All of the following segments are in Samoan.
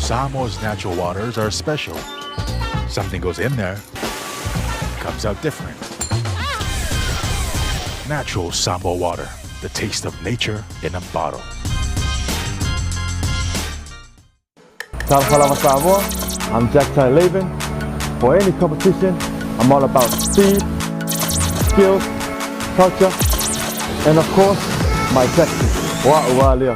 Samoa's natural waters are special. Something goes in there, comes out different. Natural Samoa water, the taste of nature in a bottle. Talofa lava Samoa, I'm Jack Tallavan. For any competition, I'm all about speed, skills, culture, and of course, my tactics. Wa ua lea.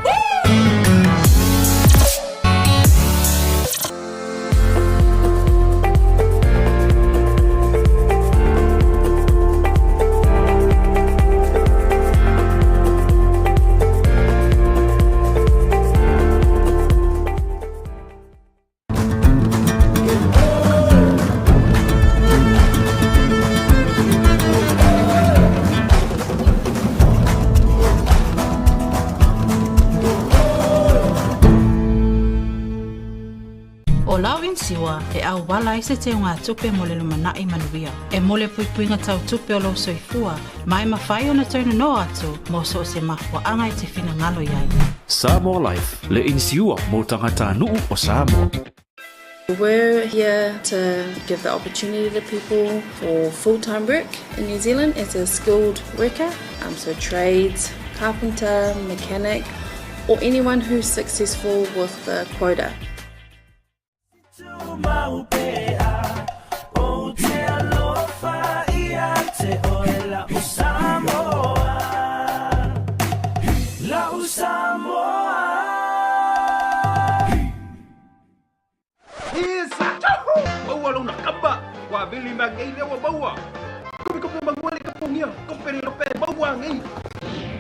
ʻO lau inisiua e ʻauwala ai se teugatupe mo le lumanai manuia. E mo le puipuiga tau tupe o lou soifua, ma e mafai ona toe nonoa atu mo so o se mafuaaga e te finagalo i ai. Samoa Life, le inisiua mo tagatanuu o Samoa. We're here to give the opportunity to people for full-time work in New Zealand as a skilled worker, um, so trades, carpenter, mechanic, or anyone who's successful with the quota. Maua lona kapa, ua vili ma ngei lea ua maua. Kope kope mangua le kapongia, kope le lope maua ngei.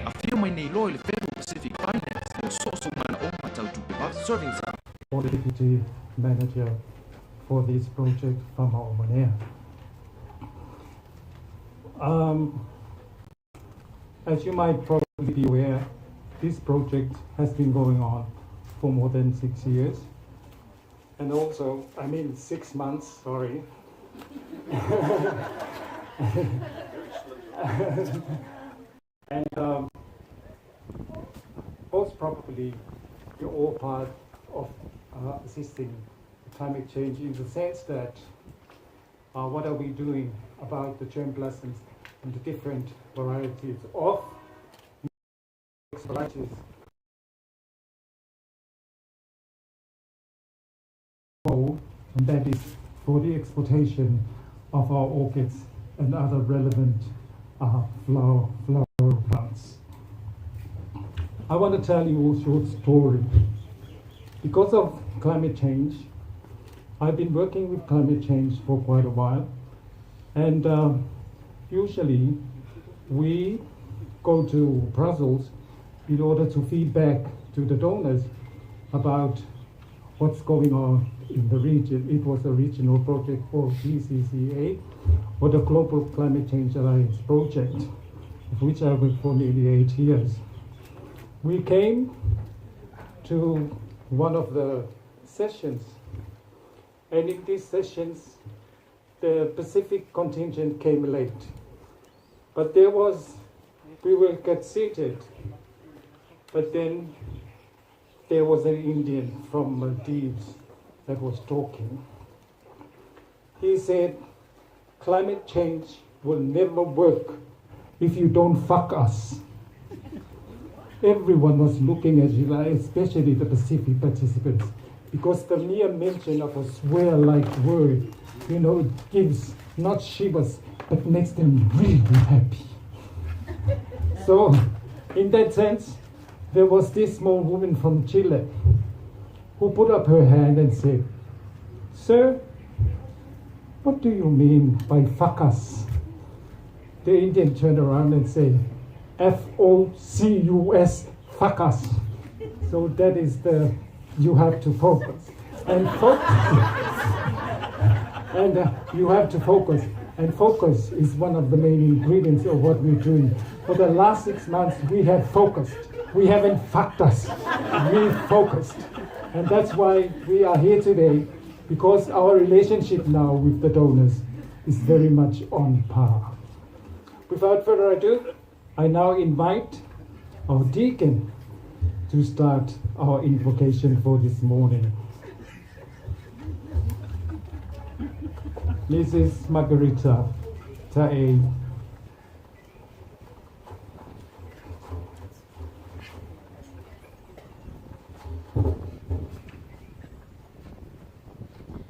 Afio mai nei loa i le Federal Pacific Finance mo so o sou manaoga tau tupe vave. Serving sa. Deputy Manager for this project Famaomanea. As you might probably be aware, this project has been going on for more than 6 years. And also, I mean 6 months, sorry. And most probably, you're all part of assisting climate change in the sense that what are we doing about the germplasms and the different varieties of varieties. And that is for the exportation of our orchids and other relevant flower plants. I want to tell you a short story. Because of climate change, I've been working with climate change for quite a while, and usually we go to Brussels in order to feed back to the donors about what's going on in the region. It was a regional project for GCCA, or the Global Climate Change Alliance project, of which I worked for nearly 8 years. We came to one of the sessions, and in these sessions, the Pacific contingent came late. But we will get seated, but then there was an Indian from Maldives that was talking. He said, climate change will never work if you don't fuck us. Everyone was looking at you, especially the Pacific participants, because the mere mention of a swear-like word, it gives not shivers, but makes them really happy. So, in that sense, there was this small woman from Chile who put up her hand and said, Sir, what do you mean by fuck us? The Indian turned around and said, F-O-C-U-S, fuck us. So that is the, you have to focus. And you have to focus. And focus is one of the main ingredients of what we're doing. For the last 6 months, we have focused. We haven't fucked us. We focused. And that's why we are here today, because our relationship now with the donors is very much on par. Without further ado, I now invite our deacon to start our invocation for this morning. Mrs. Margarita Ta'e.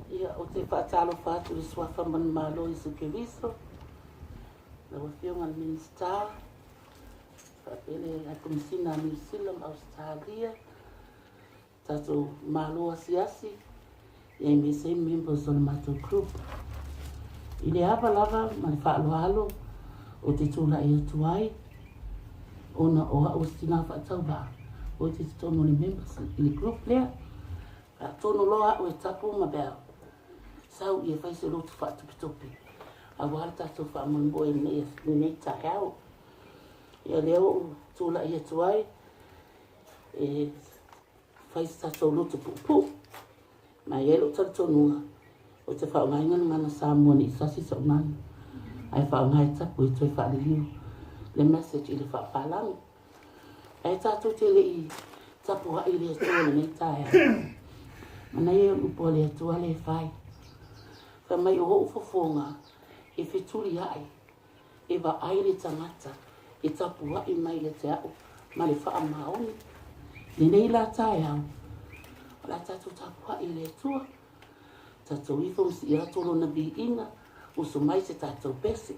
Ia, ou te faatalofa atu i le Suafa Manumalo Iesu Keriso, lau Afioga i le Minisita, faapea le High Komesina a Niu Sila ma Ausetalia, tatou Malo asiasi, ia aemaise ai members o le matou group. I le ava lava ma le faaaloalo ou te tulai atu ai, ona o au o se tina faatauvaa, ou te i totonu o le members i le group lea. Faatonu loa au e tapu ma Bell. Sau ia fai se lotu faatupitupi aua le tatou faamoemoe i lenei taeao. Ia lea ua ou tulai atu ai e fai se tatou lotu puupuu. Ma e i ai lou talitonuga, ou te faaaogaina le gagana Samoa ne i sasi sou gagana, ae faaaoga e tapu e toe faaliliu le message i le faapalagi. Ae tatou te le i tapuai i le Atua i lenei taeao. Manaia o le upu a le Atua lea e fai. Fai mai o ou fofoga e fetuliai, e vaai le tagata e tapuai mai ia te au ma le faamaoni. Lenei la taeao, o le a tatou tapuai i le Atua. Tatou ifo ma sii atu lona viiga, usu mai se tatou pese.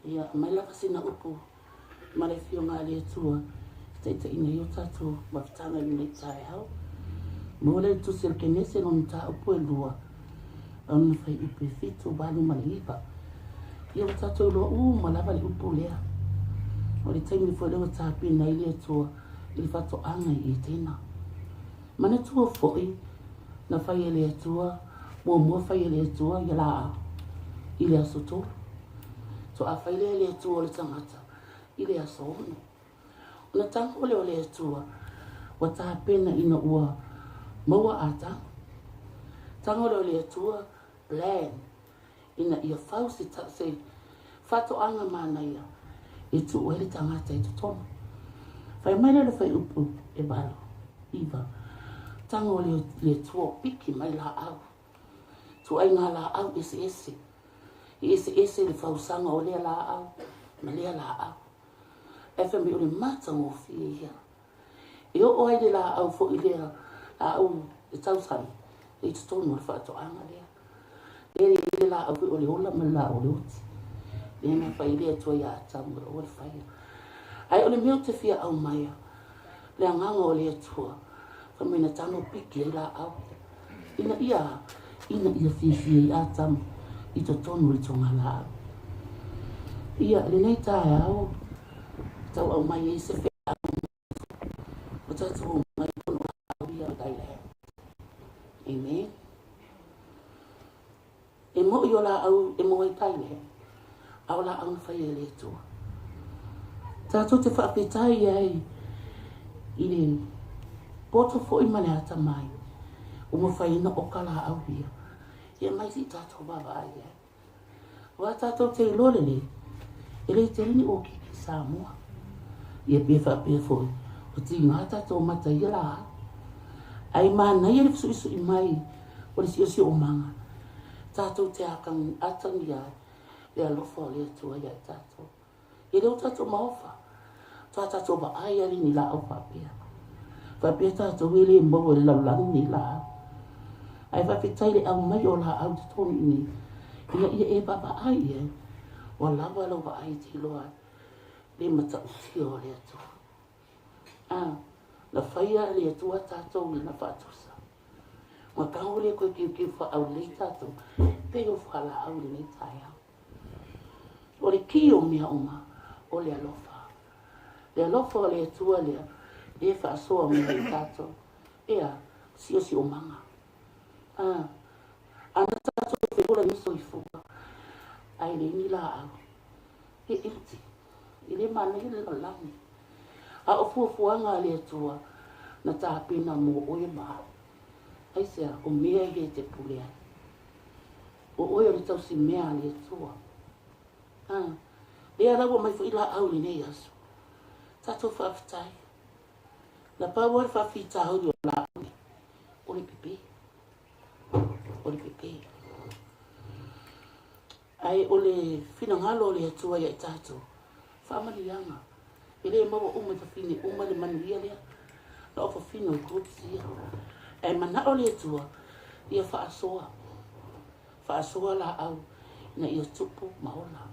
Ia, aumai lava sina upu ma le Afioga a le Atua e taitaiina ai o tatou mafutaga i lenei taeao. Maua lea i le Tusi a le Kenese lona mataupu e lua, lona fuaiupu e 7, 8 ma le 9. Ia ua tatou iloa uma lava le upu lea. O le taimi foi lea ua tapena ai le Atua i le faatoaga i Etena. Manatua foi, Na fai e le Atua, muamua fai e le Atua ia laau i le aso tolu. Toa fai lea e le Atua o le tagata i le aso 6. Ona tago lea o le Atua ua tapena ina ua maua Atamu. Tago lea o le Atua plan ina ia fau se, se faatoaga manaia e tuu ai le tagata i totonu. Fai mai lea o le fuaiupu e 8, 9, tago le, le Atua piki mai laau. Tuaiga laau eseese. E eseese le fausaga o lea laau ma lea laau. Ae fai mai o le matagofie ia. E oo ai le laau foi lea, laau e tausami, e i totonu o le faatoaga lea. Lea e i le laau foi o le ola ma le laau o le oti. Lea na fai le Atua ia Atamu e oa le faia. Ae o le mea ou te fia aumaia, le agaga o le Atua, fai mai na tago piki ai laau. Ina ia, ina ia fiafia ai Atamu i totonu o le togalaau. Ia, lenei taeao, tau aumai ai se feau o tatou omai tonu o laau ia o Thailand. Amen. E mo'i o laau e maua i Thailand, a o laau na fai e le Atua. Tatou te faafetai ai i le poto foi ma le atamai ua mafai ona oka laau ia. Ia mai se i tatou vaavaai i ai. Aua tatou te iloa lelei, e le tele ni okiki i Samoa. Ia pe faapea foi, ua tiga tatou mata i ia laau. Ae manaia le fesuisui mai o le siosiomaga, tatou te atagia ai le alofa o le Atua ia i tatou. E le o tatou maofa, faatoa tatou vaai lava i ni laau faapea. Faapea tatou e le maua i le lalolagi nei laau. Ae faafetai i le aumai o laau i totonu i inei, ina ia e vaavaai i ai, ua lava lau vaai e te iloa ai le matautia o le Atua. A, na faia e le Atua tatou i lana faatusa. Ua tago le toe kiukiu faaulelei tatou, pei o fualaau i lenei taeao. O le ki o mea uma, o le alofa. Le alofa o le Atua lea, lea e faasoa mai ai tatou. Ea, siosiomaga. A, ana tatou feola ni soifua, ae leai ni laau. E empty. E le manaia le lalolagi. A o fuafuaga a le Atua, na tapena mo oe ma au. Aisea, o mea ia e te pule ai. O oe o le tausi mea a le Atua. A, lea la ua mai foi laau i lenei aso. Tatou faafetai. Na pau lava le faafitauli o laau nei, o le pepe. O le pepe. Ae o le finagalo o le Atua ia i tatou, faamanuiaga. E le maua uma i fafine uma le manuia lea, na o fafine o groups ia. Ae manao le Atua ia faasoa, faasoa laau ina ia tupu ma ola.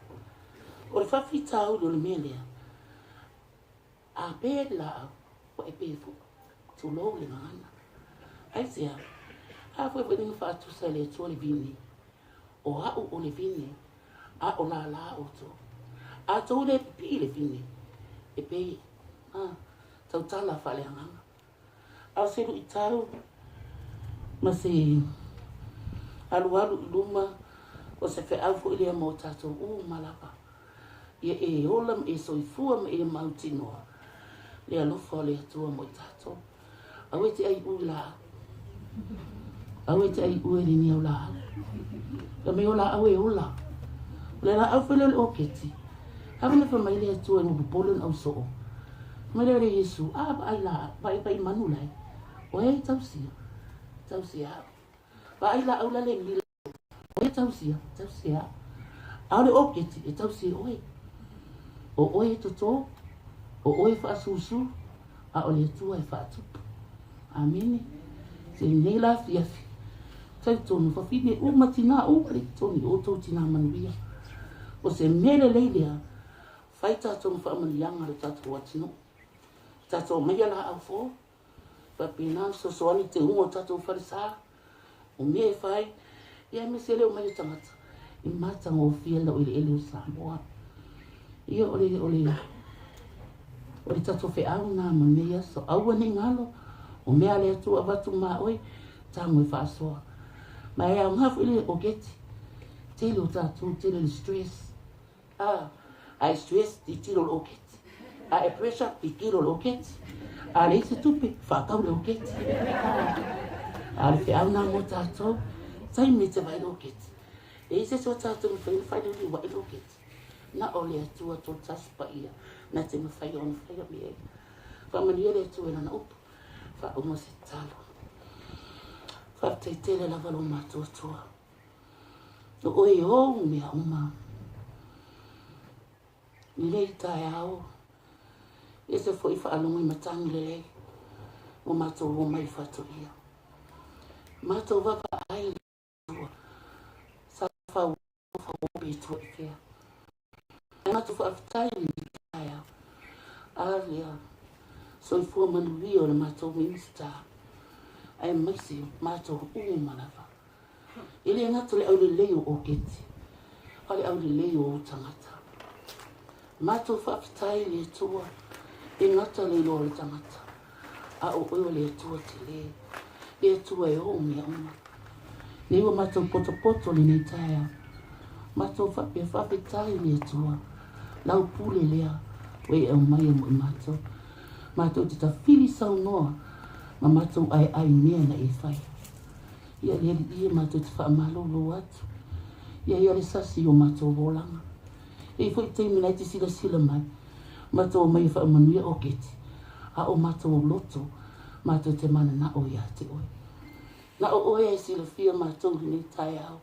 O le faafitauli o le mea lea, a pe le laau, ua e pe foi, tulou le gagana. Aisea? A foi foi na faatusa e le Atua le vine, o au o le vine, a o lālā outou. A tou le pipii le vine, e pe, a, tautala faaleagaga. A o se luitau ma se alualu i luma, o se feau foi lea mo tatou uma lava. Ia e ola ma e soifua ma e mautinoa le alofa o le Atua mo i tatou. Aua e te aiʻu i laau. Aua e te aiʻu e lenei au laau. Fai mai o laau e ola. O le laau foi lea o le oketi. A na fai mai le Atua e popole ona au soo. Fai mai lea o le Iesu, a vaai la, vaai vaai manu lai. O e tausia, tausia au. Vaai laau la le mila. O e tausia, tausia au. A o le oketi e tausi e oe. O oe e totō, o oe e faasusu, a o le Atua e faatupu. Amene. Se lenei la afiafi, talitonu, fafine uma, tinā uma le totonu i outou tinā manuia. O se mea lelei lea, fai tatou ma faamanuiaga lo tatou atunuu. Tatou aumaia laau fou, faapena ona fesoasoani i te uga o tatou falesa, o mea e fai, ia aemaise le omai o tagata i matagofie lau eleele o Samoa. Ia o le, o le, o le tatou feau na mo lenei aso. Aua ne i galo, o mea a le Atua avatu ma oe, tago e faasoa. Ma e aoga foi le oketi. Tele o tatou, tele le stress. A, a e stress, tilotilo i le oketi. A e pressure, tilotilo i le oketi. A leai se tupe, faatau le oketi. A, a o le feau lena mo tatou, taimi e te vaai i le oketi. E i ai se isi o tatou e mafai ona faaliuliuai le oketi. Na o le Atua Toatasi Paia na te mafai ona faia mea ia. Faamanuia le Atua i Lana upu. Faauma se tatalo. Faafetai tele lava lo matou Atua. O oe e ou mea uma. Lelei taeao. Ese foi faalogo i matagi lelei. Ua matou omai faatoia. Matou vaavaai i le Atua. Sa fau fau pe tua i fea. Ae matou faafetai i lenei taeao. A lea soifua manuia o le matou Minista, aemaise matou uma lava. E le gata le aulelei o Oketi, a o le aulelei o ou tagata. Matou faafetai i le Atua, e gata le iloa o le tagata, a o oe o le Atua tele, le Atua e ou mea uma. Nei ua matou potopoto lenei taeao, matou faapea faafetai i le Atua, lau pule lea ua e aumaia mo i matou. Matou te tafili saunoa ma matou aeae i mea na e fai. Ia le Alii e matou te faamalolo atu ia ia le sasi i o matou olaga. E i foi taimi na e te silasila mai, matou omai e faamanuia Oketi, a o matou loto matou te mananao ia te oe. Na o oe e silafia matou i lenei taeao.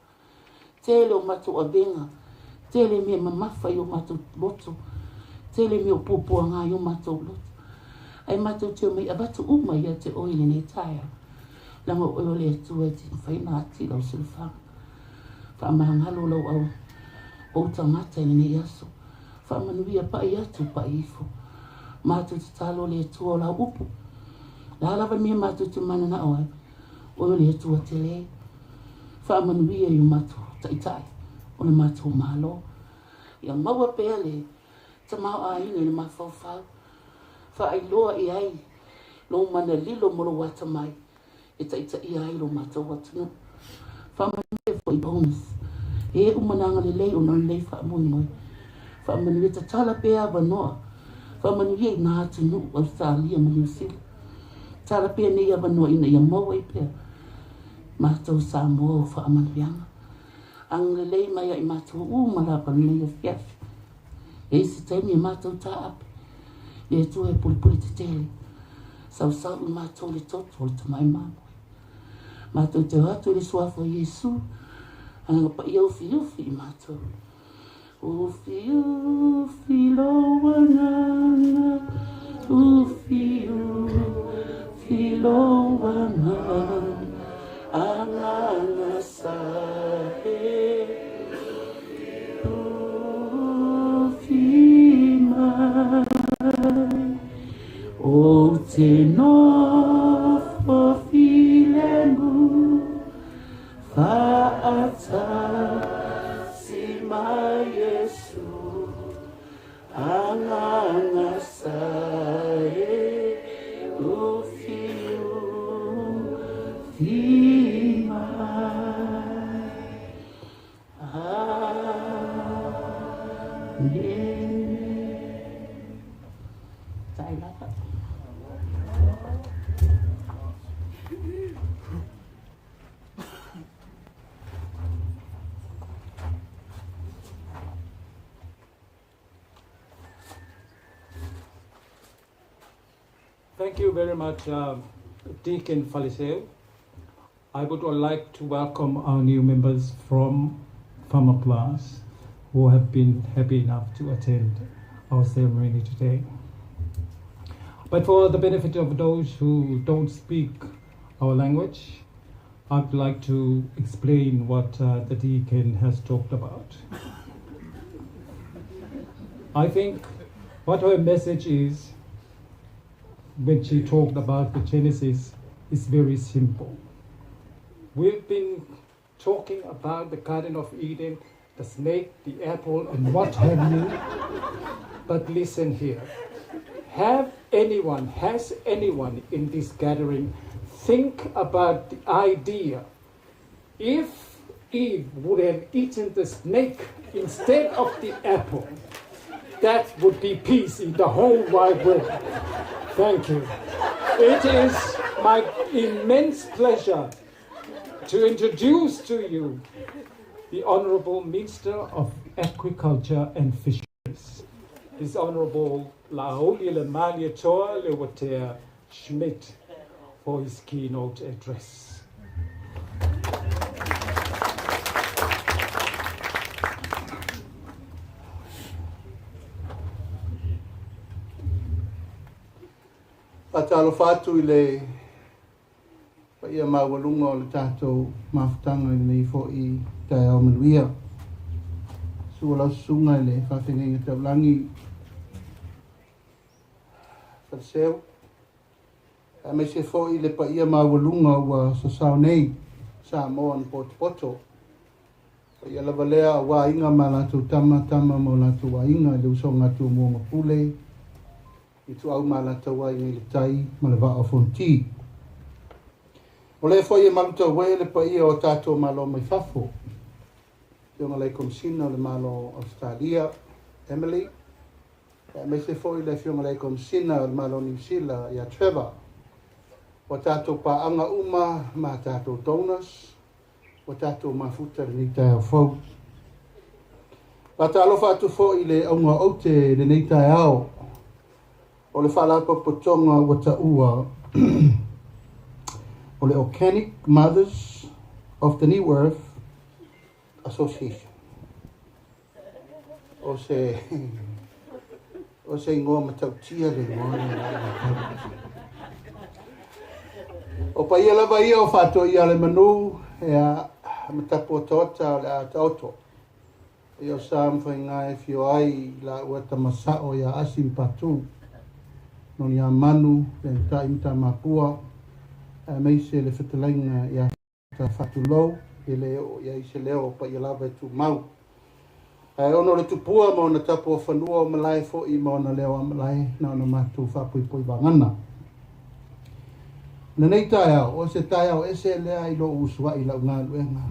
Tele o matou avega, tele mea mamafa i o matou loto, tele mea o puapuaga i o matou loto. Ae matou te omai avatu uma ia te oe i lenei taeao, leaga o oe o le Atua e te mafai ona ati lau silafaga. Faamagalo lau au ou tagata i lenei aso. Faamanuia pai atu pai ifo. Matou tatalo le Atua o lau upu. Le a lava le mea matou te mananao ai, oe o le Atua tele. Faamanuia i o matou taitai o le matou Malo. Ia maua pea le tamaoaiga i le mafaufau. Faailoa i ai lou mana lilo ma lou atamai e taitaia ai lo matou atunuu. Faamanuia foi bonus. E uma na agalelei ona o lenei faamoemoe. Faamanuia tatala pea avanoa. Faamanuia i nā atunuu Ausetalia ma Niu Sila. Tatala pea nei avanoa ina ia maua ai pea matou Samoa o faamanuiaga. Agalelei mai ia i matou uma lava lenei afiafi. E i se taimi e matou taape, le Atua e pulepule tetele, sausau i matou le toto o le Tamai Mamoe. Matou te o atu i le Suafa o Iesu, Agaga Paia ufiufi i matou. Ufiufi lou agaga, ufiufi lou agaga, agaga sa e ufi mai. Ou te nofo filemu faatasi ma Iesu, Agaga sa e ufiufi mai. Amene. Thank you very much, Deacon Faleseu. I would like to welcome our new members from Farmer Plus who have been happy enough to attend our ceremony today. But for the benefit of those who don't speak our language, I'd like to explain what the deacon has talked about. I think what her message is when she talked about the Genesis is very simple. We've been talking about the Garden of Eden, the snake, the apple, and what have you. But listen here. Have anyone, has anyone in this gathering Think about the idea. If Eve would have eaten the snake instead of the apple, that would be peace in the whole wide world. Thank you. It is my immense pleasure to introduce to you the Honorable Minister of Agriculture and Fisheries, His Honorable Laaulialemalietoa Leuatea Schmidt, for his keynote address. Faatalofa atu i le paia maualuga o le tatou mafutaga i lenei fo'i taeao manuia. Susu lau susuga i le faafeagaiga taulagi Faleseu, aemaise fo'i le paia maualuga ua sasao nei Samoa na potopoto. Paia lava lea aua Aiga ma latou Tama, Tama ma o latou Aiga, i le usoga a Tumua ma Pule, Ituau ma Alataua, Aiga i le Tai ma le Vaa o Fonoti. O lea foi e malutauē le paia o tatou Malo mai fafo, Afioga i le Komesina o le Malo Ausetalia, Emily, aemaise foi le Afioga i le Komesina o le Malo Niu Sila ia Trevor. Ua tatou paaga uma ma tatou donors, ua tatou mafuta i lenei taeao fou. Faatalofa atu foi i le auga o aute i lenei taeao o le Faalapotopotoga ua taua o le Organic Mothers of the New Earth Association. O se o se igoa matautia le igoa lena. O paia lava ia o faatoia le manu ia ma tapu otaota o le a taoto. Ia o sa ma faiga e fio ai la ua tamasao ia Asi ma Patu. No ni a manu le matai ma tamapua aemaise le fetalaiga ia Faatulou e le oo i ai se leo o paia lava e tumau. Ae ona o le tupua ma ona tapu o fanua o malae foi ma ona leo a malae na ona matou faapoipoi vagana. Lenei taeao, o se taeao ese lea i lou usuai i lau galuega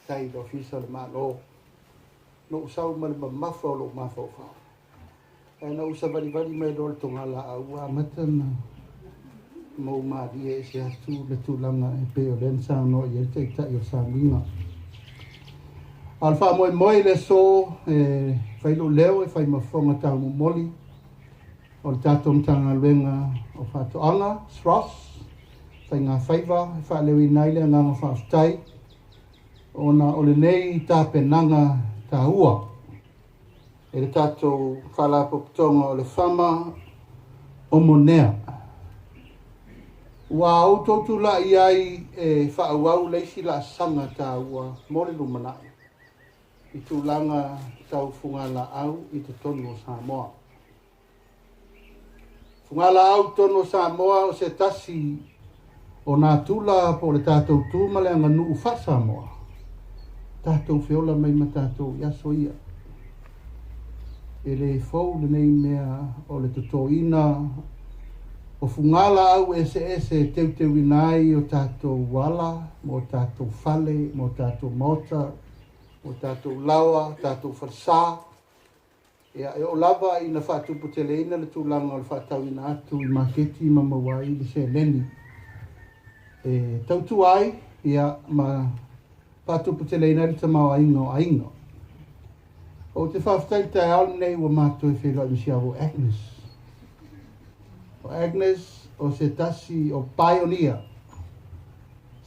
tai i le Ofisa o le Malo. Na ou sau ma le mamafa o lou mafaufau. Ae na ou savalivali mai loa i le togalaau ua amata ona mou malie ese atu le tulaga e pei o lea na saunoa i ai le Taitai o le Samuiga. A o le faamoemoe i le aso e fai lou leo e fai ma fofoga taumomoli o le tatou Matagaluega o Faatoaga, SROS, Faiga Faiva, e faaleoina ai le agaga faafetai ona o lenei tapenaga taua e le tatou Faalapotopotoga o le Fama o Monea. Ua outou tulai ai e faaauau le isi laasaga taua mo le lumanai i tulaga tau fugalaau i totonu o Samoa. Fugalaau i totonu o Samoa o se tasi o natura po o le tatou tu ma le aganuu faa-Samoa, tatou feola mai ma tatou i aso ia. E le fou lenei mea o le totoina o fugalaau eseese e teuteuina ai o tatou ala, ma o tatou fale, ma o tatou maota, ma o tatou laoa, tatou falesa. Ia, e oo lava ina faatuputeleina le tulaga o le faatauina atu i maketi ma maua ai le seleni e tautua ai, ia, ma faatuputeleina ai le tamaoaiga o aiga. Ou te faafetai i le taeao lenei ua matou e feiloai ma si avō Agnes. O Agnes o se tasi o pioneer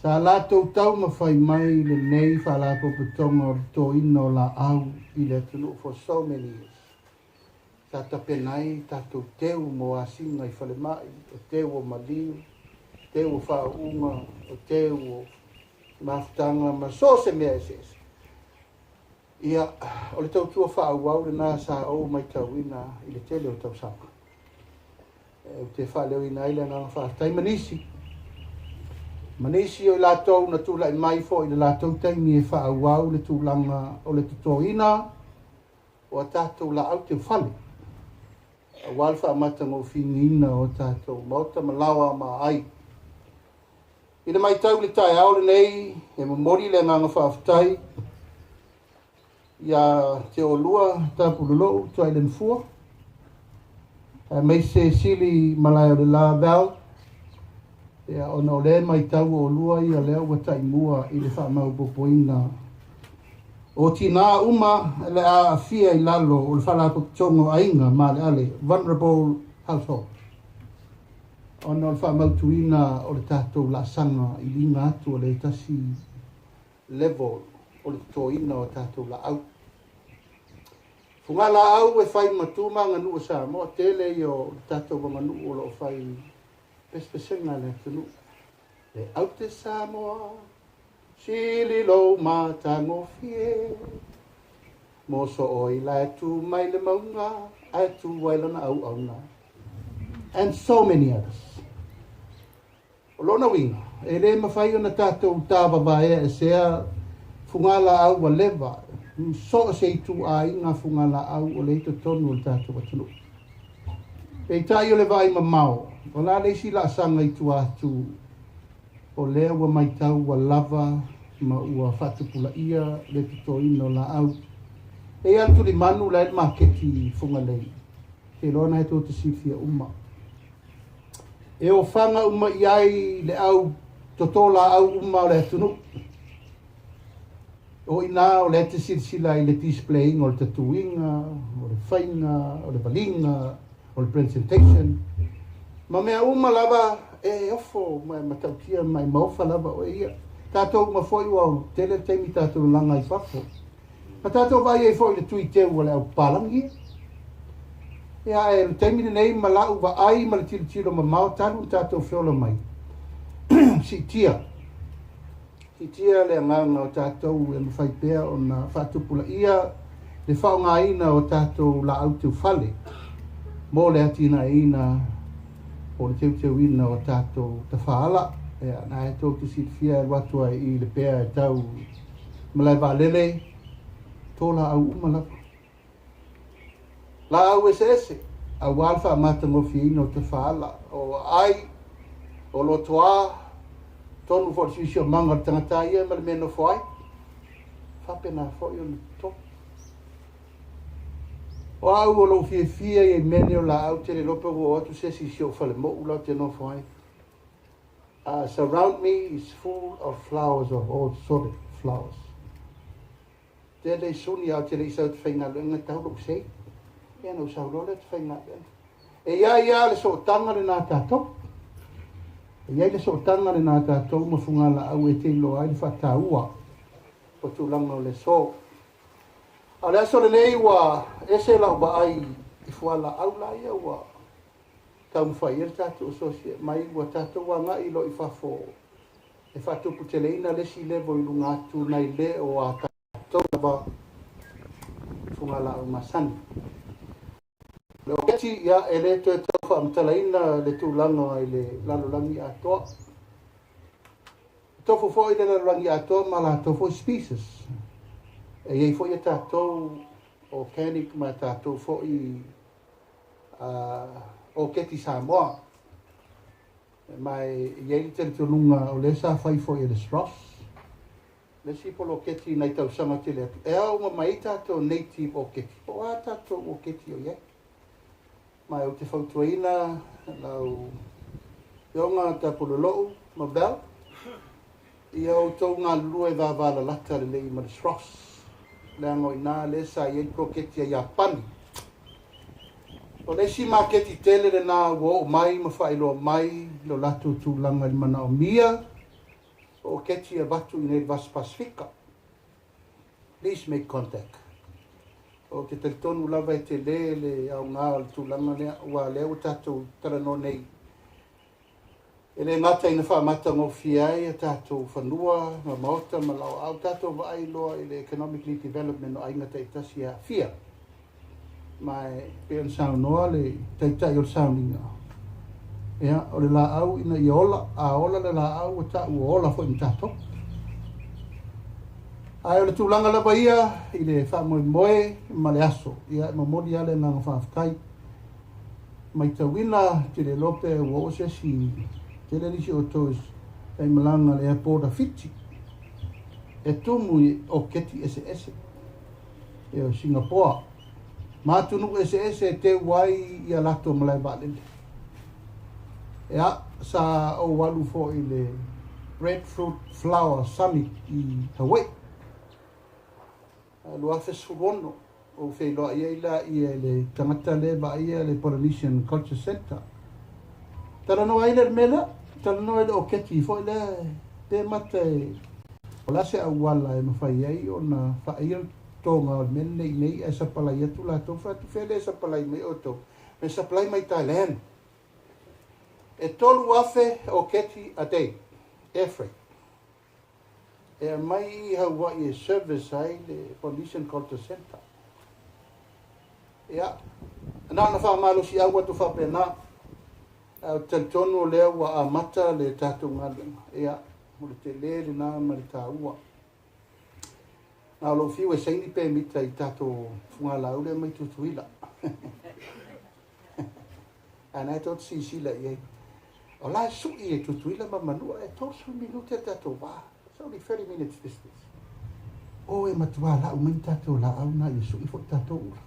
sa latou taumafai mai lenei faalapotopotoga o le totoina o laau i le atunuu for so many years. Sa tapena ai tatou teu mo asiga i falemai, o teu o maliu, teu o faauuga, o teu o mafutaga ma so o se mea eseese. Ia, o le tautua faaauau lena sa ou matauina i le tele o tausaga. Ou te faaleoina ai le agaga faafetai ma nisi. Ma nisi o i latou na tulai mai foi i le latou taimi e faaauau le tulaga o le totoina o a tatou laau teufale, aua le faamatagofieina o tatou maota ma laoa ma ai. I le matau i le taeao lenei, e momoli le agaga faafetai ia te oulua Tapulolou Tuailenfua, aemaise Sili Malae o le La Val, ia, ona o lea matau o oulua ia lea ua taimua i le faamaopoopoina o tinā uma le a aafia i lalo o le Faalapotopotoga o Aiga Maaleale, Vulnerable Household, ona o le faamautuina o le tatou laasaga i liga atu o le tasi level o le totoina o tatou laau. Fugalaau e fai ma tu ma aganuu o Samoa, tele ia o le tatou aganuu o loo fai pesepesega le atunuu. Le aute Samoa, sili lou matagofie, mo so oi la e tu mai le mauga, ae tu ai lana auauna. And so many others. O lona uiga, e lē mafai ona tatou tāvavaea esea fugalaau ua leva so o se ituaiga fugalaau o le i totonu o le tatou atunuu. Peitai o le vaai mamao, o la le isi laasaga i tua atu o lea ua matau ua lava ma ua faatupulaia le totoina o laau. E ia le tulimanu la e le maketi Fugalei, ke iloa na e tou te silafia uma. E ofaga uma i ai le au totō laau uma o le atunuu. O ina o lea te silasila i le displaying o le tatuiga, o le faiga, o le valiga, o le presentation. Ma mea uma lava e ofo ma matautia ma e maofa lava o ia. Tatou uma foi ua tele le taimi tatou laga i fafo. Ma tatou vaai ai foi i le tui teu o le au papalagi. Ia e le taimi lenei ma lau vaai ma le tilotilo mamao talu ona tatou feola mai. Siitia. Siitia le agaga o tatou e mafai pea ona faatupulaia le faaaogaina o tatou laau teufale mo le atinaeina o le teuteuina o tatou tafaala. Ia, na e tou te silafia e alu atu ai i le pea e tau malae vaalele, tō laau uma lava. Laau eseese, auā le faamatagofieina o tafaala, o aai, o lotoā, tonu foi le siosiomaga o le tagata ia ma le mea e nofo ai, faapena foi ona totogi. O au o lou fiafia ia i mea nei o laau, te le iloa pe ua oo atu se isi i si ou falemou la ou te nofo ai. Surround me is full of flowers of all sort of flowers. Tele i suni a o te le i sau te faigaluega tau lou sei. Ia na ou sau loa lea te faigaluega. E ia ia le sootaga lenā tatou. E iai le sootaga lenā tatou ma fugalaau e te iloa ai le faataua o tulaga o le aso. A o le aso lenei ua ese lau vaai i fualaau la ia ua taumafai ai le tatou associate mai ua tatou agai loa i fafo e faatuputeleina le isi level i luga atu nai le o a tatou lava fugalaau masani. O le oketi, ia, e le toe tau faamatalaina le tulaga i le lalolagi atoa. E tofu foi le lalolagi atoa ma latou foi species. E i ai foi a tatou organic ma tatou foi oketi Samoa. Ma e i ai le talitonuga o lea sa fai foi e le SROS, le isi poloketi nai tausaga tele atu, e ao uma mai ai tatou native oketi, po o a tatou oketi o i ai. Ma ou te fautuaina lau Afioga Tapulolou ma Val, ia outou galulue vavalalata lelei ma le SROS, leaga o i ina lea sa i ai le poloketi a Iapani. O le isi maketi tele lenā ua oo mai ma faailoa mai lo latou tulaga i le manaomia o oketi e avatu i inei i le Vasa Pasifika. Please make contact. Ou te talitonu lava e tele le aoga o le tulaga lea, aua o lea ua tatou talanoa nei, e le gata ina faamatagofie ai a tatou fanua ma maota ma laoaau, tatou vaai loa i le economically development o aiga taitasi e aafia. Ma e pei ona saunoa le Taitai o le sauniga, ia, o le laau ina ia ola, a ola le laau ua tau ua ola foi ma tatou. Ae o le tulaga lava ia i le faamoemoe ma le aso, ia, e momoli lava le agaga faafetai. Matauina te le iloa pe ua oo se isi, tele nisi o outou Taimalaga i le airport a Fiti e tumu i oketi eseese e o Singapoa ma atunuu eseese e teu ai ia latou malae vaalele. Ia, sa ou alu foi i le Breadfruit Flower Summit i Hawaii 2016, ou feiloai ai laia i le tagata lea e vaaia le Polynesian Culture Centre. Talanoa ai lea i le mea lea, talanoa i le oketi foi lea pe mata e o le a se auala e mafai ai ona faaia le totoga o le mea lenei iinei ae sapalai atu latou. Fai atu, fea lea e sapalai mai outou? Me sapalai mai Thailand. E 3,000 oketi a day, air freight. E aumai i Hawaii e service ai le Polynesian Culture Centre. Ia, na ona faamalosiau atu faapena, ae ou te talitonu o lea ua amata le tatou galuega. Ia, o le tele lena ma le taua. Na o lou fiu e saini pemita i tatou fugalaau lea mai Tutuila. Ae na e tou te silasila i ai. O la e sui e Tutuila ma Manua e 30 minute le tatou va. It's only 30 minutes distance. O e matua lau mai ni tatou laau na ia sui foi tatou ula.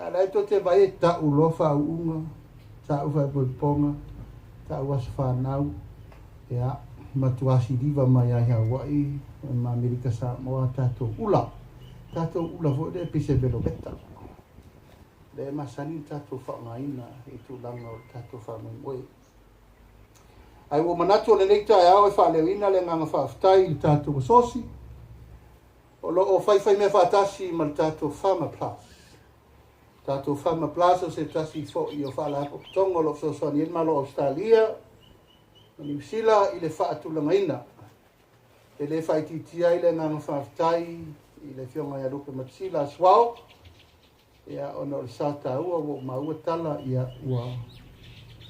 A la e tou te vaai e tau loa faauuga, tau faaipoipoga, tau aso fanau, ia, matua siliva mai ai Hawaii ma Amerika Samoa tatou ula. Tatou ula foi lea pei se veloveta. Lea e masani ona tatou faaaogaina i tulaga o le tatou faamoemoe. Ae ua manatu o lenei taeao e faaleoina le agaga faafetai i le tatou asosi o lo o faifaimea faatasi ma le tatou Farmer Plus. Tatou Farmer Plus o se tasi foi o faalapotopotoga o lo o fesoasoani ai le Malo o Ausetalia ma Niu Sila i le faatulagaina. E le faaitiitia ai le agaga faafetai i le Afioga ia Lupe Matasila Asuao, ia, ona o le sa taua ua ou maua tala, ia, ua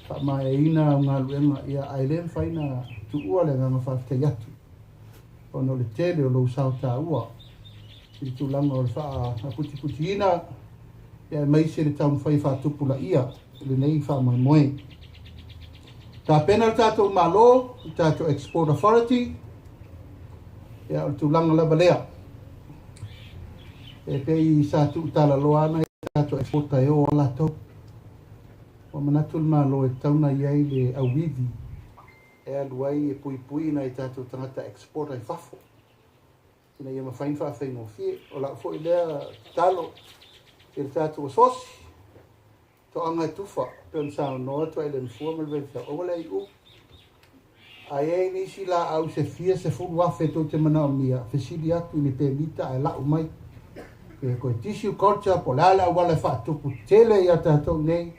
faamaeaina au galuega, ia, ae le mafai ona tuua le agaga faafetai atu ona o le tele o lou sao taua i le tulaga o le faaputiputiina, ia, aemaise le taumafai e faatupulaia lenei faamoemoe. Tapena le tatou Malo, le tatou Export Authority, ia, o le tulaga lava lea. E pei sa tuutalaloa ana i tatou exporter e o a latou. Ua manatu le Malo e tatau ona i ai le auivi e alu ai e puipui nai tatou tagata exporter i fafo ina ia mafai ona faafaigofie. O lau foi lea tatalo i le tatou asosi, toaga e tufa, pei ona saunoa Tuailefua ma le Vaifeau, aua le aiu. A i ai nisi laau se fia 10,000 tou te manaomia, fesili atu i ni pemita ae lau mai. Pe koe tissue culture, po o le a le auala e faatupu tele ia tatou nei,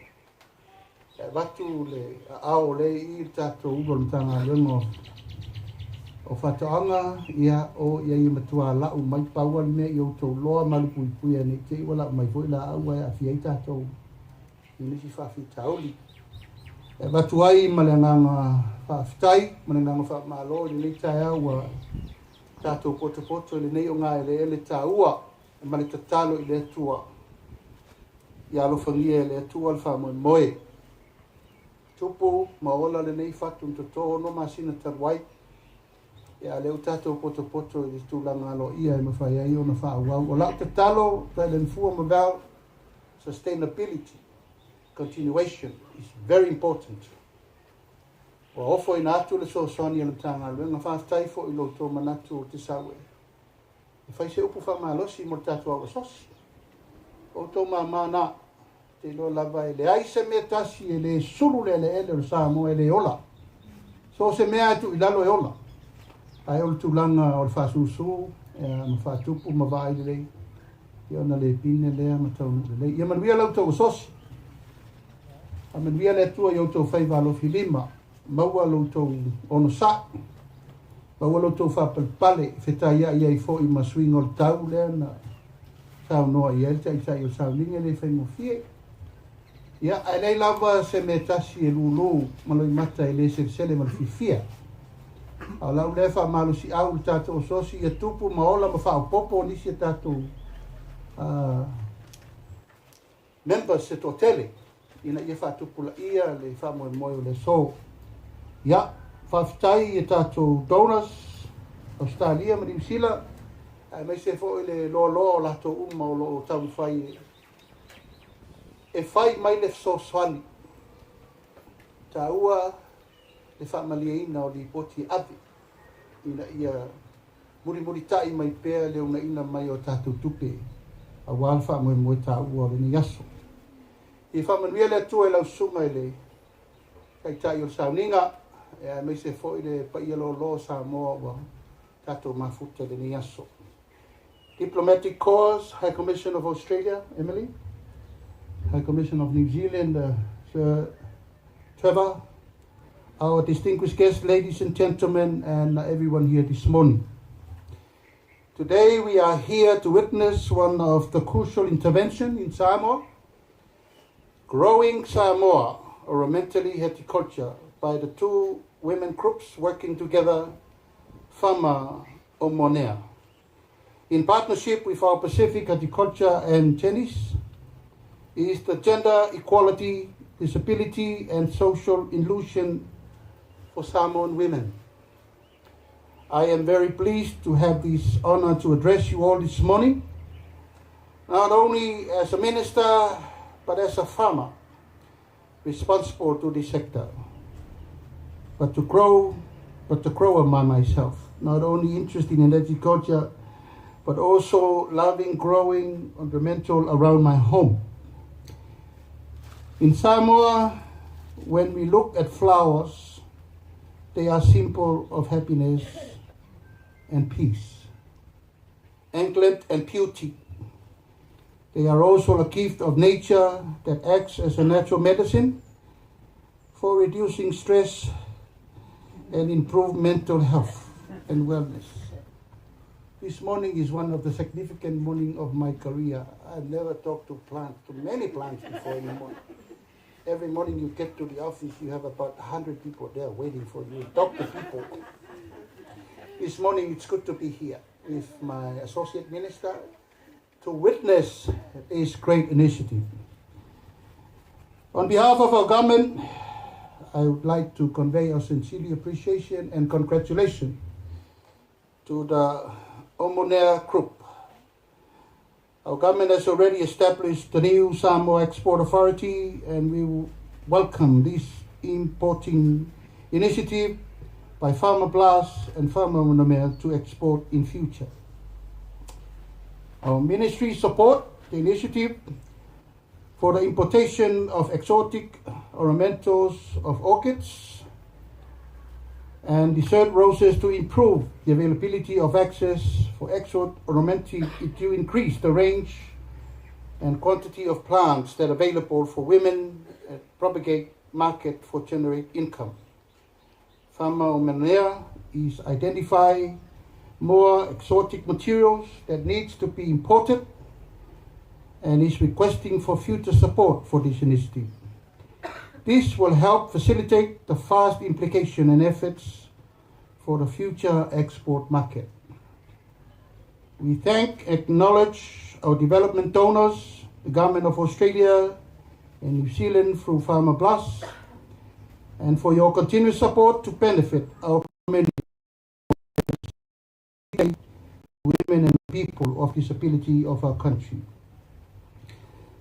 e avatu le aao o lea i i le tatou ulu o le Matagaluega o Faatoaga, ia, o ia ia matua lau mai pau le mea i outou loa malupuipuia nei te i ua lau mai foi laau ae aafia ai tatou i nisi faafitauli. E avatu ai ma le agaga faafetai ma le agaga faamalo i lenei taeao ua tatou potopoto i lenei ogaeleele taua ma le tatalo i le Atua. Ia alofagia e le Atua le faamoemoe. Tupu ma ola lenei fatu na toto 6 masina talu ai. Ia, lea ua tatou potopoto i le tulaga aloaia e mafai ai ona faaauau. O lau tatalo, Tuailefua ma Val, sustainability, continuation is very important. Ua ofoina atu le fesoasoani a le Matagaluega. Faafetai foi i lo outou manatu o te sau e fai se upu faamalosi mo le tatou au asosi. O outou mamā na, te iloa lava e leai se mea tasi e le sulu le eleele o le Samoa e le ola. So o se mea e tuu i lalo e ola. Ae o le tulaga o le faasusu ma faatupu ma vaai lelei, ia ona le pine lea ma taunuu lelei. Ia manuia la outou asosi. Faamanuia le Atua i outou faiva alofi lima. Maua lo outou onosai. Maua lo outou faapalepale, fetaiai ai foi ma suiga o le tau lea na saunoa i ai le taitai o le sauniga e le faigofie. Ia, ae leai lava se mea tasi e lūlū ma loimata e le selesele ma le fiafia. A o lau lea faamalosiau i le tatou asosi ia tupu ma ola ma faaopoopo nisi a tatou members se toatele ina ia faatupulaia le faamoemoe o le aso. Ia, Faafetai i tatou donors, Australia ma Niu Sila, aemaise foi le loaloa o latou uma o loo taumafai e fai mai le fesoasoani taua le faamalieina o lipoti e ave ina ia mulimulitai mai pea le unaina mai o tatou tupe aua le faamoemoe taua o lenei aso. Ia faamanuia le Atua i lau susuga i le taitai o le sauniga, aemaise foi le paia loaloa o Samoa ua tatou mafuta i lenei aso. Diplomatic Corps, High Commission of Australia, Emily, High Commission of New Zealand, Sir Trevor, our distinguished guests, ladies and gentlemen, and everyone here this morning. Today we are here to witness one of the crucial intervention in Samoa, Growing Samoa, Ornamentally Horticulture, by the two women groups working together, Fama Omonea. In partnership with our Pacific Horticulture and Tennis, is the gender equality, disability, and social inclusion for Samoan women. I am very pleased to have this honor to address you all this morning, not only as a minister, but as a farmer responsible to this sector, but to grow, but to grow by myself, not only interested in agriculture, but also loving growing ornamental around my home. In Samoa, when we look at flowers, they are symbol of happiness and peace, anklet and beauty. They are also a gift of nature that acts as a natural medicine for reducing stress and improve mental health and wellness. This morning is one of the significant morning of my career. I've never talked to plants, to many plants before in the morning. Every morning you get to the office, you have about 100 people there waiting for you. Talk to people. This morning it's good to be here with my associate minister to witness this great initiative. On behalf of our government, I would like to convey our sincere appreciation and congratulations to the Omonea Group. Our government has already established the new Samoa Export Authority, and we welcome this importing initiative by Farmer Plus and Farmer Omonea to export in future. Our ministry support the initiative for the importation of exotic ornamentals of orchids and dessert roses to improve the availability of access for export ornamental to increase the range and quantity of plants that are available for women and propagate market for generate income. Farmer Omonea is identify more exotic materials that needs to be imported and is requesting for future support for this initiative. This will help facilitate the fast implication and efforts for the future export market. We thank, acknowledge our development donors, the Government of Australia and New Zealand through Farmer Plus, and for your continued support to benefit our community, women and people of disability of our country.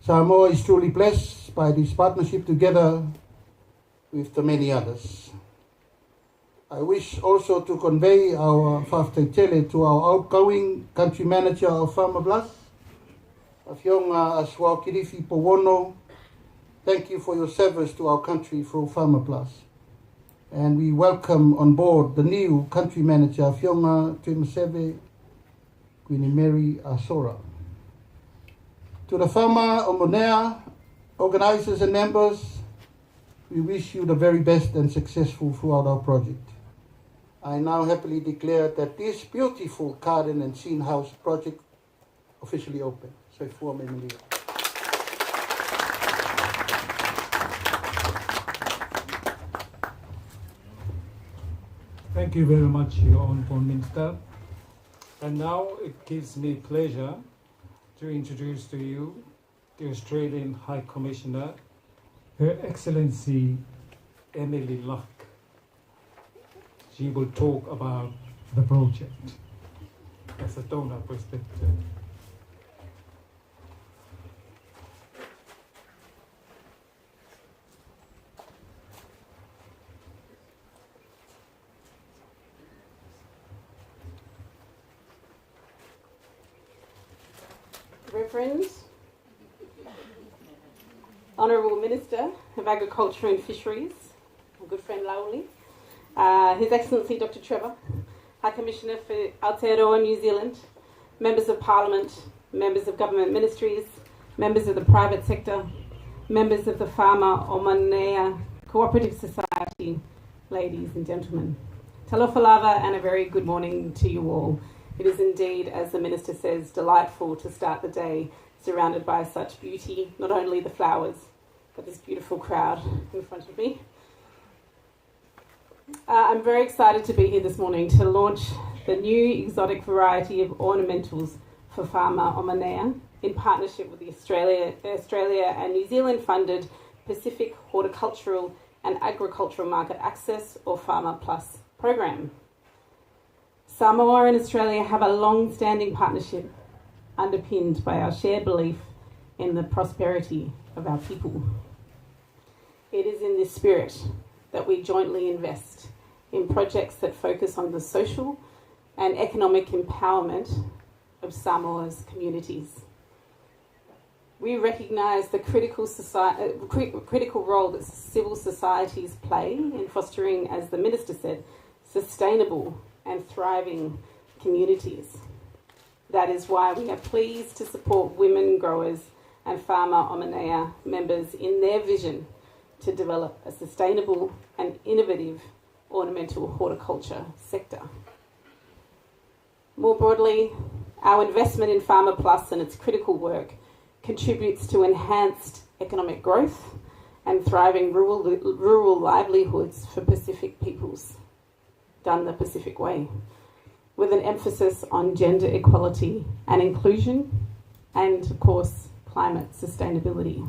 Samoa is truly blessed by this partnership together with the many others. I wish also to convey our faafetai to our outgoing country manager of Farmer Plus, Afioga Asuao Kirifi Pouono. Thank you for your service to our country through Farmer Plus. And we welcome on board the new country manager, Afioga Tuimaseve Queen Mary Asora. To the Farmer Omonea organizers and members, we wish you the very best and successful throughout our project. I now happily declare that this beautiful garden and scene house project officially open. Soifua ma ia manuia. Thank you very much, Your Honourable Minister. And now it gives me pleasure to introduce to you the Australian High Commissioner, Her Excellency Emily Luck. She will talk about the project as a donor perspective. Reverend, Honourable Minister of Agriculture and Fisheries, my good friend Laauli, His Excellency Dr. Trevor, High Commissioner for Aotearoa New Zealand, Members of Parliament, members of government ministries, members of the private sector, members of the Farmer Omanea Cooperative Society, ladies and gentlemen. Talofa lava and a very good morning to you all. It is indeed, as the Minister says, delightful to start the day surrounded by such beauty, not only the flowers, but this beautiful crowd in front of me. I'm very excited to be here this morning to launch the new exotic variety of ornamentals for Farmer Omanea in partnership with the Australia and New Zealand funded Pacific Horticultural and Agricultural Market Access, or Farmer Plus program. Samoa and Australia have a long-standing partnership underpinned by our shared belief in the prosperity of our people. It is in this spirit that we jointly invest in projects that focus on the social and economic empowerment of Samoa's communities. We recognise the critical role that civil societies play in fostering, as the Minister said, sustainable and thriving communities. That is why we are pleased to support women growers and Farmer Omanea members in their vision to develop a sustainable and innovative ornamental horticulture sector. More broadly, our investment in Farmer Plus and its critical work contributes to enhanced economic growth and thriving rural livelihoods for Pacific peoples, done the Pacific way, with an emphasis on gender equality and inclusion and, of course, climate sustainability.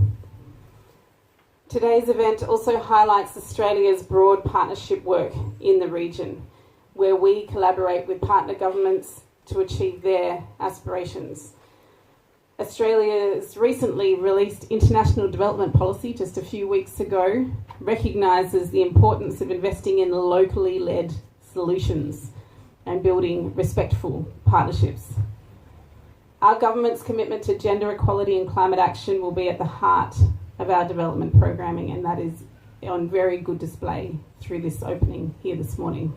Today's event also highlights Australia's broad partnership work in the region, where we collaborate with partner governments to achieve their aspirations. Australia's recently released International Development Policy just a few weeks ago recognises the importance of investing in locally led solutions and building respectful partnerships. Our government's commitment to gender equality and climate action will be at the heart of our development programming, and that is on very good display through this opening here this morning.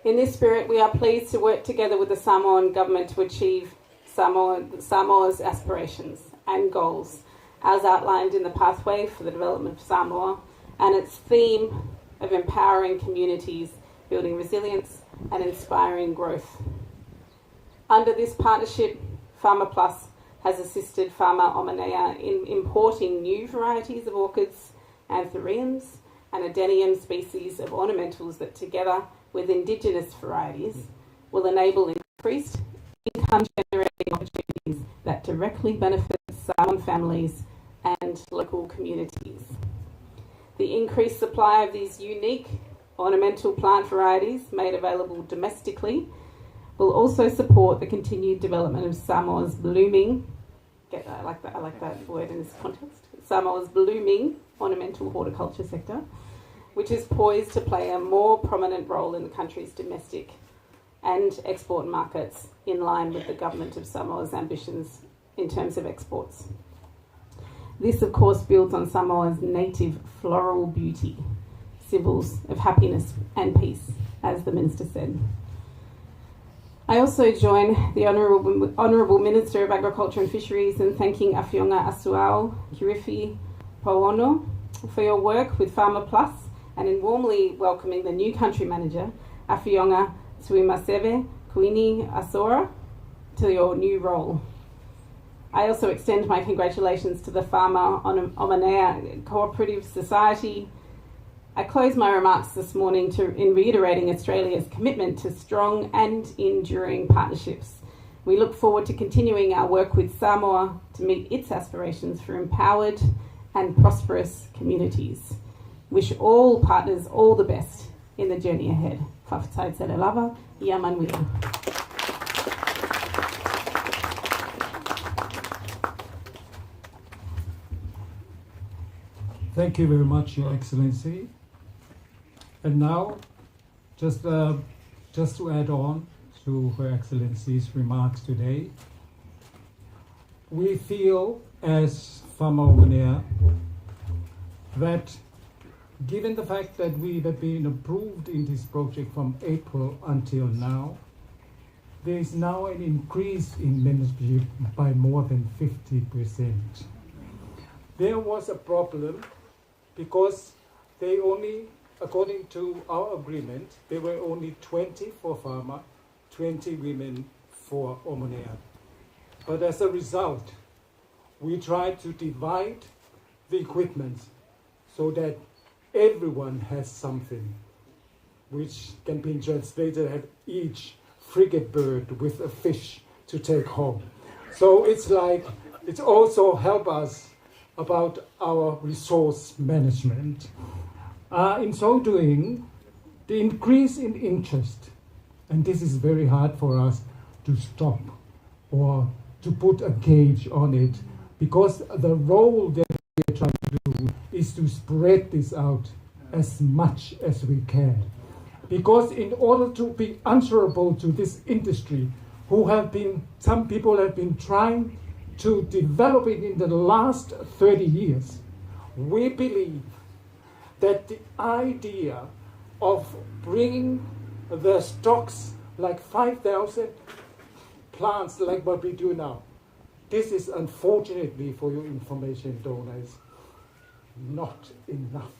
In this spirit, we are pleased to work together with the Samoan government to achieve Samoa's aspirations and goals, as outlined in the Pathway for the Development of Samoa and its theme of empowering communities, building resilience and inspiring growth. Under this partnership, Farmer Plus has assisted Farmer Omanea in importing new varieties of orchids, anthuriums and adenium species of ornamentals that, together with indigenous varieties, will enable increased income-generating opportunities that directly benefit Samoan families and local communities. The increased supply of these unique ornamental plant varieties made available domestically will also support the continued development of Samoa's blooming, I like that word in this context, Samoa's blooming ornamental horticulture sector, which is poised to play a more prominent role in the country's domestic and export markets in line with the government of Samoa's ambitions in terms of exports. This, of course, builds on Samoa's native floral beauty, symbols of happiness and peace, as the Minister said. I also join the Honourable Minister of Agriculture and Fisheries in thanking Afioga Asuau Kirifi Pouono for your work with Farmer Plus and in warmly welcoming the new country manager, Afioga Tuimaseve Kuini Asora, to your new role. I also extend my congratulations to the Farmer Omanea Cooperative Society. I close my remarks this morning in reiterating Australia's commitment to strong and enduring partnerships. We look forward to continuing our work with Samoa to meet its aspirations for empowered and prosperous communities. Wish all partners all the best in the journey ahead. Fa'afetai tele lava, ia manuia. Thank you very much, Your Excellency. And now, just, just to add on to Her Excellency's remarks today, we feel as Faamaomane'a that given the fact that we have been approved in this project from April until now, there is now an increase in membership by more than 50%. There was a problem because they only, according to our agreement, there were only 20 for farmer, 20 women for Omonea. But as a result, we tried to divide the equipment so that everyone has something, which can be translated as each frigate bird with a fish to take home. So it's like, it also help us about our resource management. In so doing, the increase in interest, and this is very hard for us to stop or to put a gauge on it, because the role that we are trying to do is to spread this out as much as we can. Because in order to be answerable to this industry, who have been, some people have been trying to develop it in the last 30 years, we believe that the idea of bringing the stocks like 5,000 plants like what we do now, this is unfortunately, for your information, donors, not enough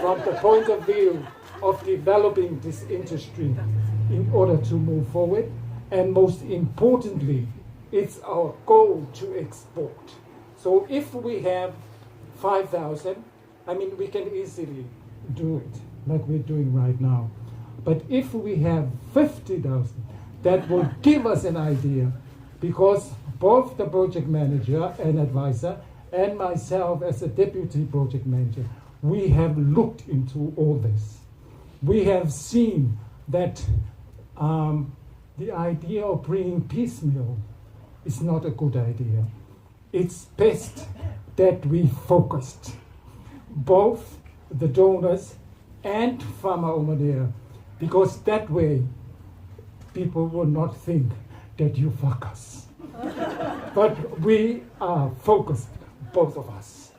from the point of view of developing this industry in order to move forward. And most importantly, it's our goal to export. So if we have 5,000, I mean, we can easily do it like we're doing right now. But if we have 50,000, that will give us an idea, because both the project manager and advisor and myself as a deputy project manager, we have looked into all this. We have seen that the idea of bringing piecemeal is not a good idea. It's best that we focused both the donors and Faamaomane'a, because that way people will not think that you fuck us. But we are focused, both of us.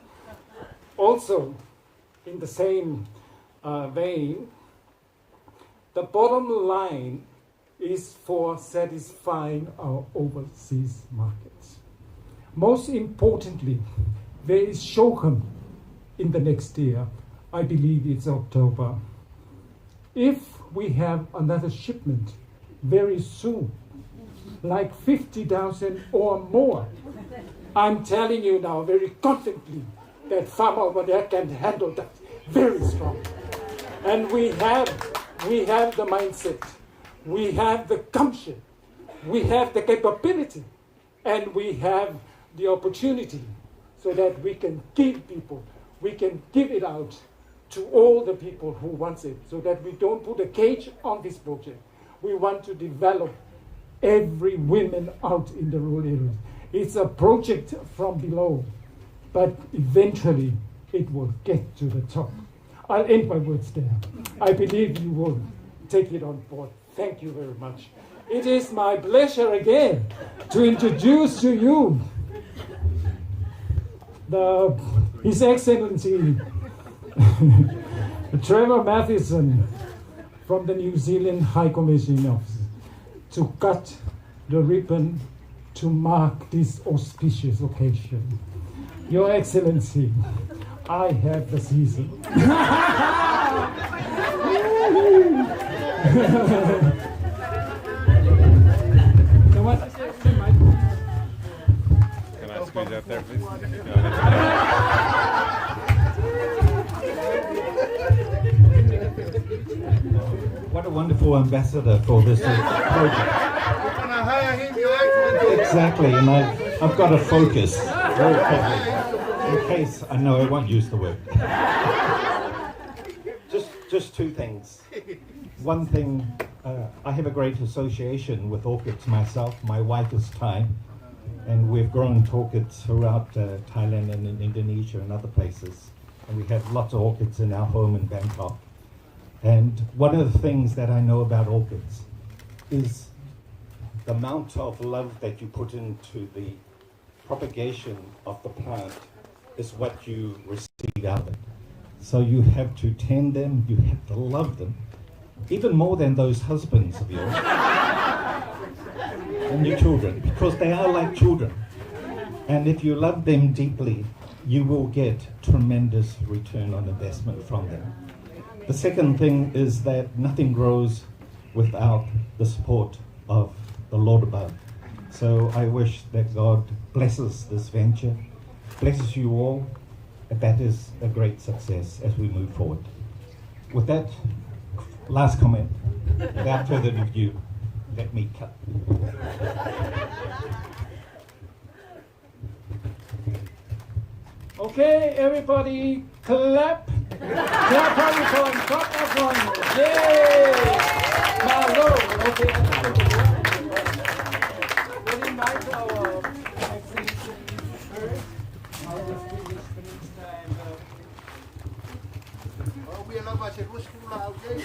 Also, in the same vein, the bottom line is for satisfying our overseas markets. Most importantly, there is Shokum in the next year. I believe it's October. If we have another shipment very soon, like 50,000 or more, I'm telling you now very confidently that Faamaomane'a can handle that very strong. And we have the mindset, we have the gumption, we have the capability, and we have the opportunity so that we can give people, we can give it out to all the people who want it, so that we don't put a cage on this project. We want to develop every woman out in the rural areas. It's a project from below, but eventually it will get to the top. I'll end my words there. I believe you will take it on board. Thank you very much. It is my pleasure again to introduce to you His Excellency Trevor Mathieson from the New Zealand High Commission Office to cut the ribbon to mark this auspicious occasion. Your Excellency, I have the season. Can I squeeze out there, please? What a wonderful ambassador for this project. We're going to hire him, Your Excellency. Exactly, and I've got to focus very quickly. In case, I know I won't use the word. Just two things. One thing, I have a great association with orchids myself. My wife is Thai, and we've grown orchids throughout Thailand and in Indonesia and other places. And we have lots of orchids in our home in Bangkok. And one of the things that I know about orchids is the amount of love that you put into the propagation of the plant is what you receive out of it. So you have to tend them, you have to love them, even more than those husbands of yours and your children, because they are like children. And if you love them deeply, you will get tremendous return on investment from them. The second thing is that nothing grows without the support of the Lord above. So I wish that God blesses this venture, blesses you all, and that is a great success as we move forward. With that last comment, without further ado, let me cut. Okay, everybody clap. Clap on, clap on. Yay! Malo. Okay, we'll invite our exhibition first. Our distinguished minister and We love us, it was okay.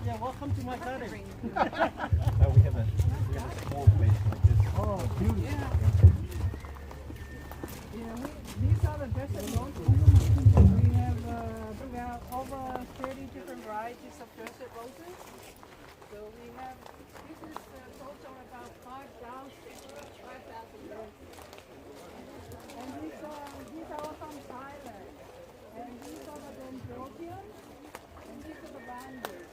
Yeah, welcome to my garden. We have a small place like this. Oh, beautiful. Yeah, these are the desert roses. We have over 30 different varieties of desert roses. So we have, this is a total about 5,000 roses. And these are all from Thailand. And these are the dendrobium, and these are the vandas.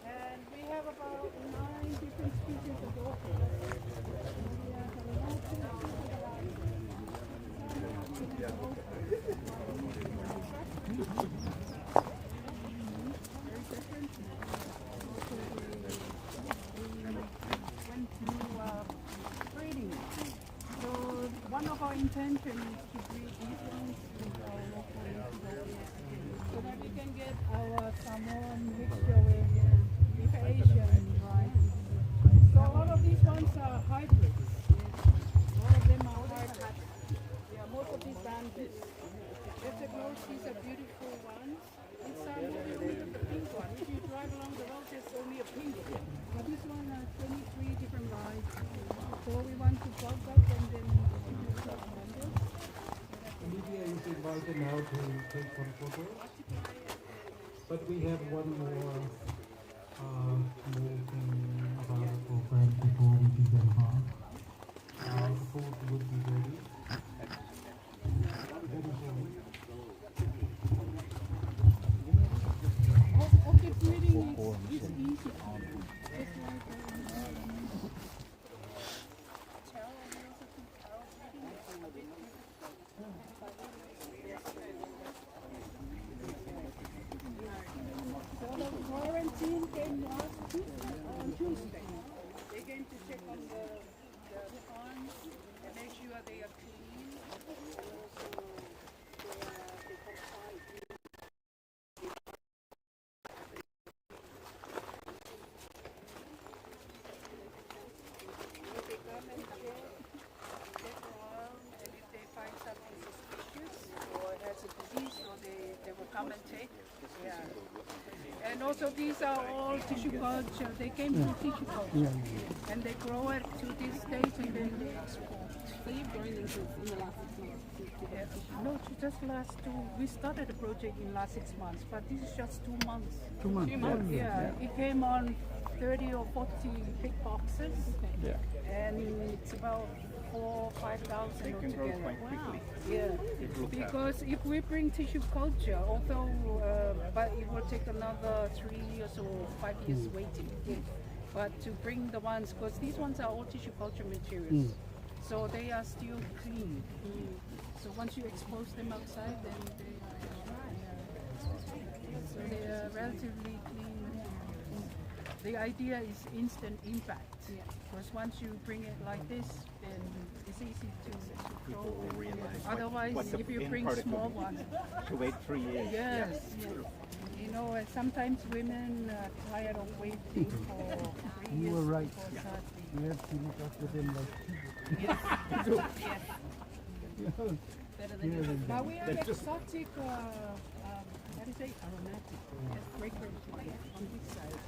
And we have about 9 different species of orchids. Very different. Also, we went through breeding. So one of our intentions is to breed these ones with our local native orchids, so that we can get our Samoan mixture with Asian varieties. So a lot of these ones are hybrids. A lot of them are hybrids. Yeah, most of these vandas. Desert rose, these are beautiful ones. In Samoa, we only have the pink one. If you drive along the road, there's only a pink one. But this one has 23 different varieties. So we want to bulk up and then produce some numbers. Olivia is invited now to take some photos. But we have one more thing about the program before we disembark. The food would be ready. Very soon. Orchid breeding is easy. Just like taro, we also do taro breeding. It's a bit difficult. So the quarantine came last Tuesday, on Tuesday. They came to check on the ponds and make sure they are clean and also they comply. They come and check around, and if they find something suspicious or has a disease, or they will come and take. Yeah. And also these are all tissue culture. They came from tissue culture. And they grow it to this stage and then they export. So you've grown them since in the last 6 months? Yeah. No, just last 2. We started the project in last 6 months, but this is just 2 months. 2 months. 2 months, yeah. It came on 30 or 40 big boxes. Yeah. And it's about 4,000 or 5,000 They can grow altogether. quite quickly. Yeah, because if we bring tissue culture, although, but it will take another 3 years or 5 years waiting. But to bring the ones, because these ones are all tissue culture materials. So they are still clean. So once you expose them outside, then they are, yeah. So they are relatively clean materials. The idea is instant impact. Because once you bring it like this, then it's easy to People throw. will realize what- Otherwise, what the if you end bring product will small be. ones, To wait 3 years. Yes. Yeah. You know, and sometimes women are tired of waiting for 3 You years were right. before starting. We have to look after them like people. Yes. Yes. Yes. Better than Yeah, you. then- But we have That's just- exotic, how do you say, aromatic fragrant on this side.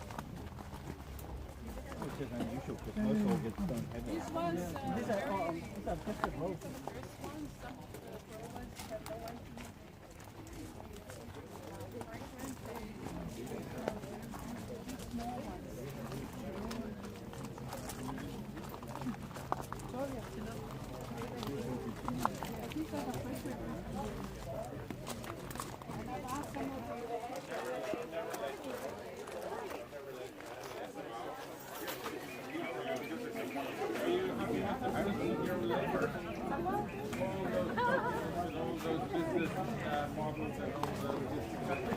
Which is unusual because most orchids don't have This it. one's These are, very, these are different these roses. are the first ones. Some of the growers have no idea. The fragrant, they small ones. Sorry, but these are the fragrant ones. And I've asked some of the All those business models and all those